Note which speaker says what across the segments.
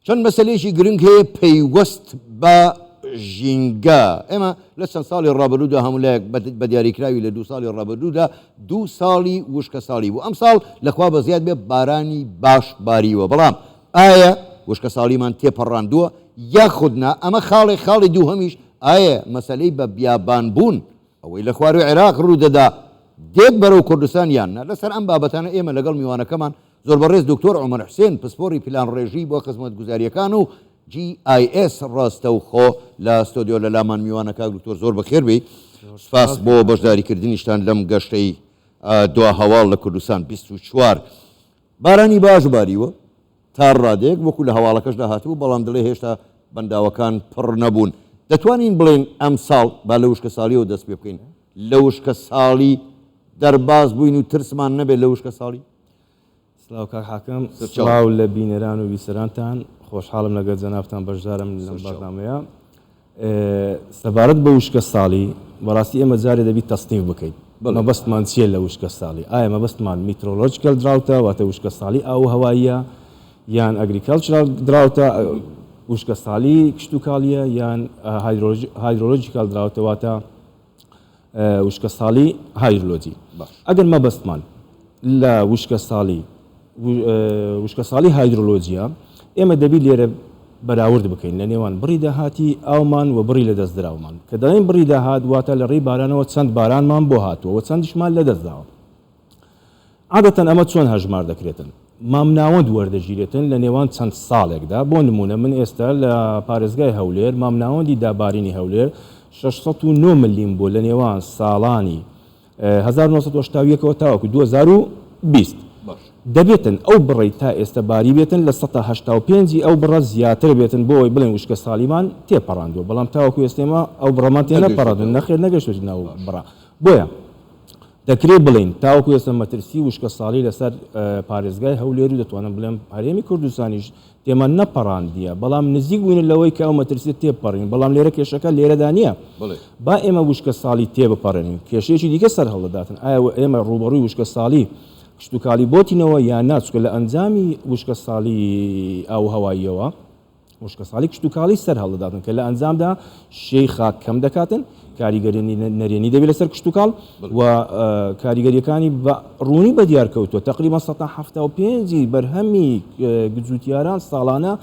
Speaker 1: چەند مەسەلەیەکی گرنگ هەیە پەیوەست بە ژینگە. ئێمە لە چەند ساڵی ڕابردوودا هەموو لایەک بە دیاریکراوی لە دوو ساڵی ڕابردوودا دوو ساڵی وشکەساڵی بوو. ئەمساڵ لە خوا بەزیاد بێ بارانی باش باریوە، بەڵام ئایا وشکەساڵیمان تێپەڕاندووە یاخود نا؟ ئەمە خاڵێک، خاڵی دووهەمیش ئایا مەسەلەی بە بیابانبوون ئەوەی لە خوارووی عێراق ڕوودەدا دێت بەرەو کوردستان یان نا؟ لەسەر ئەم بابەتانە ئێمە لەگەڵ میوانەکەمان زۆر بەڕێز دکتۆر عومەر حوسێن پسپۆڕی پلانڕێژی بۆ خزمەتگوزارییەکان و GIS ڕاستەوخۆ لە ستۆدیۆ لە لامان میوانە کاک دکتۆر زۆر بەخێر بێی سوپاس بۆ بەشداریکردنیشتان لەم گەشتەی دوا هەواڵ لە کوردستان 24 بارانی باش باریوە تا ڕادەیەک وەکو لە هەواڵەکەشدا هاتبوو بەڵام دەڵێ هێشتا بەنداوەکان پڕ نەبوون دەتوانین بڵێین ئەمساڵ با لە وشکەساڵیەوە دەست پێ بکەین لە وشکەساڵی دەرباز بووین و ترسمان نەبێت لە وشکەساڵی؟
Speaker 2: سڵاو کاک حاکم، سڵاو لە بینەران و بیسەرانتان، خۆشحاڵم لەگەڵ جەنابتان بەشدارم لەم بەرنامەیە. سەبارەت بە وشکە ساڵی، بەڕاستی ئێمە جارێ دەبی تەسنیف بکەین مەبەستمان چییە لە وشکە ساڵی؟ ئایا مەبەستمان meteorological drought ە، واتە وشکە ساڵی ئاو و هەواییە، یان agricultural drought ە، وشکە ساڵی کشتوکاڵییە، یان hydrological drought ە، واتە وشکەساڵی هایدرۆلۆجی. ئەگەر مەبەستمان لە وشکەساڵی وشکەساڵی هایدرۆلۆجیە، ئێمە دەبی لێرە بەراورد بکەین لە نێوان بڕی داهاتی ئاومان و بڕی لەدەستدراومان. کە دەڵێین بڕی داهات واتە لە ڕێی بارانەوە چەند بارانمان بۆ هاتووە و چەندیشمان لەدەستداوە. عادەتەن ئەمە چۆن هەژمار دەکرێتن؟ مامناوەند وەردەگیرێتن لە نێوان چەند ساڵێکدا، بۆ نموونە من ئێستا لە پارێزگای هەولێر مامناوەندی دابارینی هەولێر 609 ملیم بووە لە نێوان ساڵانی 1981 ەوە تاوەکو 2020 دەبێتن ئەو بڕەی تا ئێستا باری بێتن لە 85 ی ئەو بڕە زیاتر بێتن بۆ ئەوەی بڵێن وشکە ساڵیمان تێپەڕاندووە، بەڵام تاوەکو ئێستا ئێمە ئەو بڕەمان تێنەپەڕاندووە، نەخێر نەگەیشتووەتە ناو بڕە، بۆیە. دەکرێت بڵێین تاوەکو ئێستا مەترسی وشکەساڵی لەسەر پارێزگای هەولێر و دەتوانم بڵێم هەرێمی کوردستانیش تێمان نەپەڕاندیە، بەڵام نزیک بووینە لەوەی کە ئەو مەترسیە تێبپەڕین، بەڵام لێرە کێشەکە لێرەدا نییە با ئێمە وشکەساڵی تێبپەڕێنین، کێشەیەکی دیکە سەرهەڵدەداتن، ئایا ئێمە ڕووبەڕووی وشکەساڵی کشتوکاڵی بۆتینەوە یان نا، چونکە لە ئەنجامی وشکەساڵی ئاووهەواییەوە، وشکەساڵی کشتوکاڵی سەرهەڵدەداتن کە لە ئەنجامدا شێی خاک کەم دەکاتن، کاریگەری نەرێنی دەبێت لەسەر کشتوکاڵ و کاریگەریەکانی بە ڕوونی بەدیار کەوتووە، تەقریبەن 75% ی بەرهەمی جووتیاران ساڵانە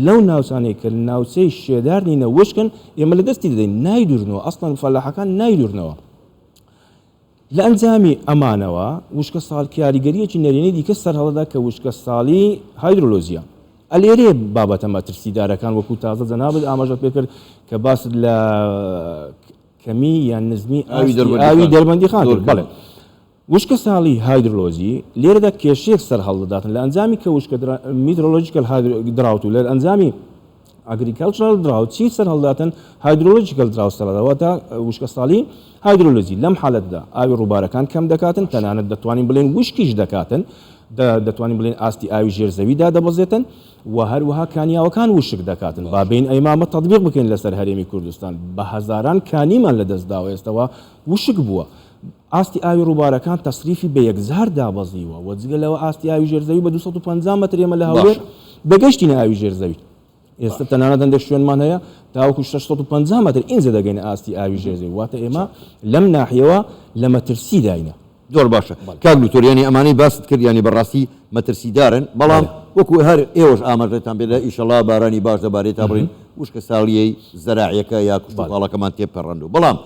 Speaker 2: لەو ناوچانەی کە ناوچەی شێدار نینە وشکن ئێمە لە دەستی دەدەین، نایدورنەوە، ئەسڵەن فەلاحەکان نایدورنەوە. لە ئەنجامی ئەمانەوە وشکەساڵ کاریگەرییەکی نەرێنی دیکە سەرهەڵدەدا کە وشکەساڵی هایدرۆلۆجییە. ئەلێرەیە بابەتە مەترسیدارەکان وەکو تازە جەنابت ئاماژەت پێکرد کە باست لە کەمی یان نزمی ئاوی دەربەندیخان کرد. بەڵێ وشکەساڵی هایدرۆلۆجی لێرەدا کێشەیەک سەرهەڵدەداتن لە ئەنجامی کە وشکە meteorological drought و لە ئەنجامی agricultural drought چی سەرهەڵداتن hydrological drought سەرهەڵدا واتە وشکەساڵی هایدرۆلۆجی لەم حالەتدا ئاوی ڕووبارەکان کەم دەکاتن تەنانەت دەتوانین بڵێن وشکیش دەکاتن دەتوانین بڵێن ئاستی ئاوی ژێر زەوی دادەبەزێتن و هەروەها کانیاوەکان وشک دەکاتن با بین ئەیمامە تەطبیق بکەین لەسەر هەرێمی کوردستان بە هەزاران کانیمان لەدەست داوە ئێستەوە وشک بووە ئاستی ئاوی ڕووبارەکان تەسریفی بە یەکجار دابەزیوە و جگە لەوە ئاستی ئاوی ژێر زەوی بە 250 مەتر ئێمە لە هەولێر دەگەشتینە ئاوی ژێر زەوی ئێستا تەنانەت هەندێک شوێنمان هەیە تاوەکو 650 مەتر ئینجا دەگەینە ئاستی ئاوی ژێر زەوی واتە ئێمە لەم ناحیەوە لە مەترسیداینە.
Speaker 1: زۆر باشە کاک دکتۆر یانی ئەمانەی باست کرد یانی بەڕاستی مەترسیدارن بەڵام وەکو هەر ئێوەش ئاماژەتان پێدا ئیشەڵا بارانی باش دەبارێت تا بڵێین وشکە ساڵیەی زەراعیەکە یا کشتوکاڵەکەمان تێپەڕاندووە بەڵام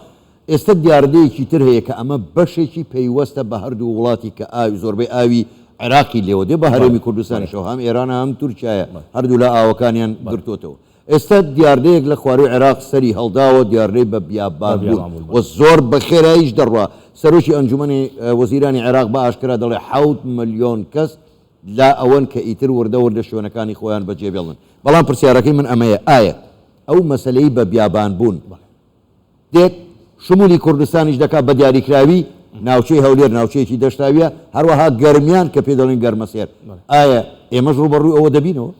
Speaker 1: ئێستە دیاردەیەکی تر هەیە کە ئەمە بەشێکی پەیوەستە بە هەردوو وڵاتی کە ئاوی زۆربەی ئاوی عێراقی لێوە دێ بە هەرێمی کوردستانیشەوە هەم ئێرانە هەم تورکیایە هەردوولا ئاوەکانیان گرتۆتەوە ئێستا دیاردەیەک لە خواروی عێراق سەری هەڵداوە دیاردەی بە بیابان بوون و زۆر بە خێراییش دەڕوا سەرۆکی ئەنجومەنی وەزیرانی عێراق بە ئاشکرا دەڵێ 7 ملیۆن کەس لا ئەوەن کە ئیتر وردە وردە شوێنەکانی خۆیان بەجێ بێڵن بەڵام پرسیارەکەی من ئەمەیە ئایا ئەو مەسەلەی بە بیابان بوون دێت شمولی کوردستانیش دەکات بە دیاریکراوی ناوچەی هەولێر ناوچەیەکی دەشتاویە هەروەها گەرمیان کە پێ دەڵێن گەرمەسێر ئایا ئێمەش ڕووبەڕووی ئەوە دەبینەوە؟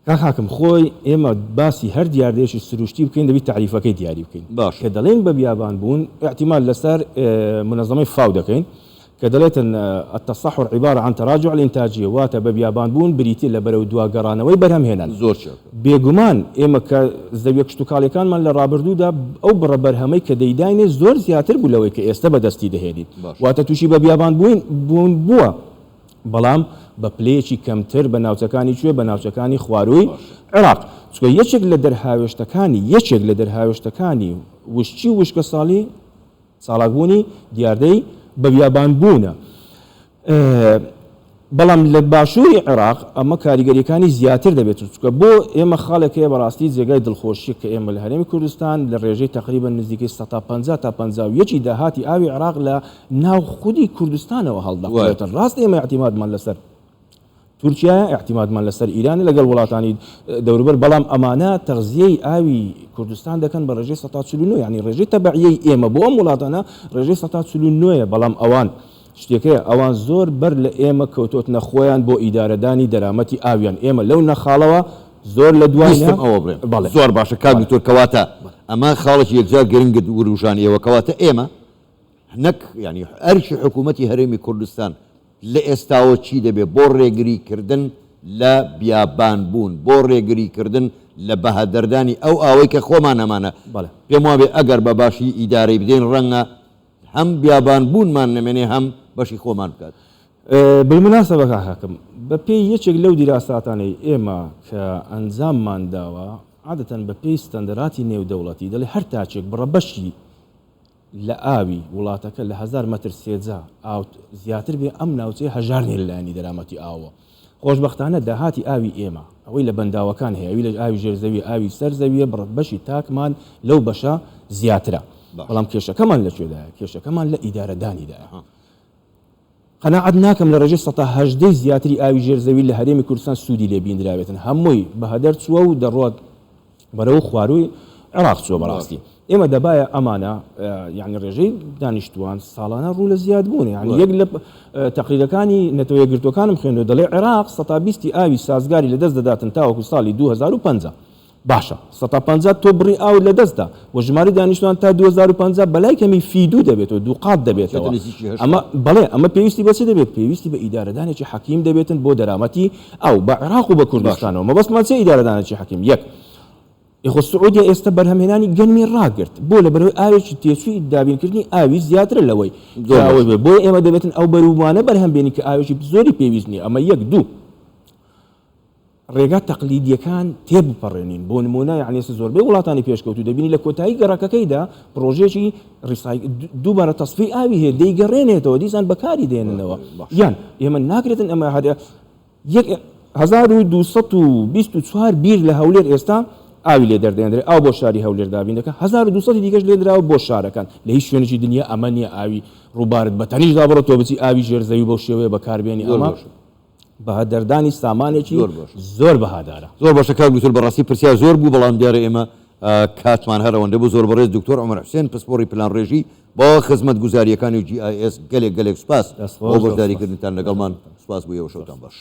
Speaker 2: کاک حاکم خۆی ئێمە باسی هەر دیاردەیەکی سروشتی بکەین دەبی تەعریفەکەی دیاری بکەین
Speaker 1: باشە.
Speaker 2: کە دەڵێین بە بیابان بوون ئیعتیماد لەسەر مونەزەمەی فاو دەکەین. کە دەڵێتن، التصحر عبارە عن تراجع الانتاجیە، واتە بە بیابان بوون بریتیە لە بەرەو دوا گەڕانەوەی بەرهەمهێنان.
Speaker 1: زۆر چاکە.
Speaker 2: بێگومان ئێمە کە زەویە کشتوکاڵیەکانمان لە ڕابردوودا ئەو بڕە بەرهەمەی کە دەیداینێ زۆر زیاتر بوو لەوەی کە ئێستە بەدەستی دەهێنین.
Speaker 1: باشە.
Speaker 2: واتە تووشی بە بیابان بووین بوون بووە. بەڵام بە پلەیەکی کەمتر بە ناوچەکانی کوێ؟ بە ناوچەکانی خوارووی
Speaker 1: باشە.
Speaker 2: عێراق. چونکە یەکێک لە دەرهاوێشتەکانی یەکێک لە دەرهاوێشتەکانی وشکی و وشکەساڵی چالاکبوونی دیاردەی بەبیابانبوونە، بەڵام لە باشووری عێراق ئەمە کاریگەرییەکانی زیاتر دەبێت، چونکە بۆ ئێمە خاڵێک هەیە بەڕاستی جێگای دڵخۆشییە کە ئێمە لە هەرێمی کوردستان لە ڕێژەی تەقریبەن نزیکەی 50% تا 51 ی داهاتی ئاوی عێراق لە ناو خودی کوردستانەوە هەڵدەقوڵێتن، ڕاستە ئێمە ئیعتیمادمان لەسەر تورکیایە، ئیعتیمادمان لەسەر ئیرانە لەگەڵ وڵاتانی دەوروبەر، بەڵام ئەمانە تەغزیەی ئاوی کوردستان دەکەن بە ڕێژەی 49%، یانی ڕێژەی تەبەعیەی ئێمە بۆ ئەم وڵاتانە ڕێژەی 49% یە، بەڵام ئەوان شتێکەیە ئەوان زۆر بەر لە ئێمە کەوتۆتنە خۆیان بۆ ئیدارەدانی دەرامەتی ئاویان، ئێمە لەو نەخاڵەوە زۆر لە دواینە.
Speaker 1: ویستم ئەوە بڵێم.
Speaker 2: بەڵێ.
Speaker 1: زۆر باشە کاک دکتۆر کەواتە ئەمە خاڵێکی یەکجار گرنگت وروژانیەوە، کەواتە ئێمە نەک یانی ئەرکی حکوومەتی هەرێمی کوردستان لە ئێستاوە چی دەبێ بۆ ڕێگری کردن لە بیابان بوون، بۆ ڕێگری کردن لە بەهەدەردانی ئەو ئاوەی کە خۆمان هەمانە، پێم وابێ ئەگەر بە باشی ئیدارەی بدەین ڕەنگە هەم بیابان بوونمان نەمێنێ هەم بەشی خۆمان بکات.
Speaker 2: بالمناسبە کاک حاکم، بە پێی یەکێک لەو دیراساتانەی ئێمە کە ئەنجاممان داوە، عادەتەن بە پێی ستەندەراتی نێودەوڵەتی دەڵێ هەر تاکێک بڕە بەشی لە ئاوی وڵاتەکە لە هەزار مەتر سێجا ئاو زیاتر بێ ئەم ناوچەیە هەژار نیە لە لایەنی دەرامەتی ئاوەوە. خۆشبەختانە داهاتی ئاوی ئێمە ئەوەی لە بەنداوەکان هەیە ئەوی لە ئاوی ژێر زەویە ئاوی سەر زەویە بڕ بەشی تاکمان لەو بەشە زیاترە. بەڵام کێشەکەمان لە کوێدایە؟ کێشەکەمان لە ئیدارەدانیدایە. قەناعەت ناکەم لە ڕێژەی سەتا هەژدەی زیاتری ئاوی ژێر زەوی لە هەرێمی کوردستان سوودی لێ بیندرابێتن، هەمووی بە هەدەر چووە و دەڕوات بەرەو خوارووی عێراق چووە. بەڕاستی ئێمە دەبایە ئەمانە یانی ڕێژەی دانیشتووان ساڵانە ڕوو لە زیاد بوونە، یانی یەک لە تەقریرەکانی نەتەوە یەکگرتووەکانم خوێندەوە دەڵێ عێراق سەتا بیستی ئاوی سازگاری لەدەست دەداتن تاوەکو ساڵی 2050. باشە 50% تۆ بڕی ئاوت لەدەست دا و ژمارەی دانیشتوان تا 2050 بەلای کەمی فی دوو دەبێتەوە دووقات دەبێتەوە ئەمە بەڵێ ئەمە پێویستی بە چ دەبێت پێویستی بە ئیدارەدانێکی حەکیم دەبێتن بۆ دەرامەتی ئاو بە عێراق و بە کوردستانەوە مەبەستمان چیە ئیدارەدانێکی حەکیم یەک ئێ خۆ سعودیە ئێستا بەرهەمهێنانی گەنمی ڕاگرت بۆ لەبەرئەوەی ئاوێکی تێچووی دابینکردنی ئاوی زیاترە لەوەی کە ئەوەی بێت بۆیە ئێمە دەبێتن ئەو بەروبوومانە بەرهەم بێنین کە ئاوێکی زۆری پێویست نییە ئەمە یەک دوو ڕێگا تەقلیدییەکان تێبپەڕێنین، بۆ نموونە یانی ئێستا زۆربەی وڵاتانی پێشکەوتوو دەبینی لە کۆتایی گەڕەکەکەیدا پڕۆژەیەکی ڕیسایک دووبارە تەسفیەی ئاوی هەیە دەیگەڕێنێتەوە دیسان بەکاری دێننەوە یان ئێمە ناکرێتن ئەمە هەر یەک 1224 بیر لە هەولێر ئێستا ئاوی لێ دەردێنرێ ئاو بۆ شاری هەولێر دابین دەکەن 1200 دیکەش لێنراوە بۆ شارەکان لە هیچ شوێنێکی دنیا ئەمە نییە ئاوی ڕووبارت بە تەنیشدا بڕۆ تۆ بچی ئاوی ژێر زەوی بەو شێوەیە بەکاربێنی ئەمە بەهەدەردانی سامانێکی زۆر بەهادارە.
Speaker 1: زۆر باشە کاک دکتۆر بەڕاستی پرسیار زۆر بوو بەڵام دیارە ئێمە کاتمان هەر ئەوەندە بوو زۆر بەڕێز دکتۆر عومەر حوسێن پسپۆڕی پلانڕێژی بۆ خزمەتگوزارییەکانی و GIS گەلێک گەلێک سوپاس بۆ بەشداریکردنتان لەگەڵمان سوپاس بۆ ئێوە شەوتان باش.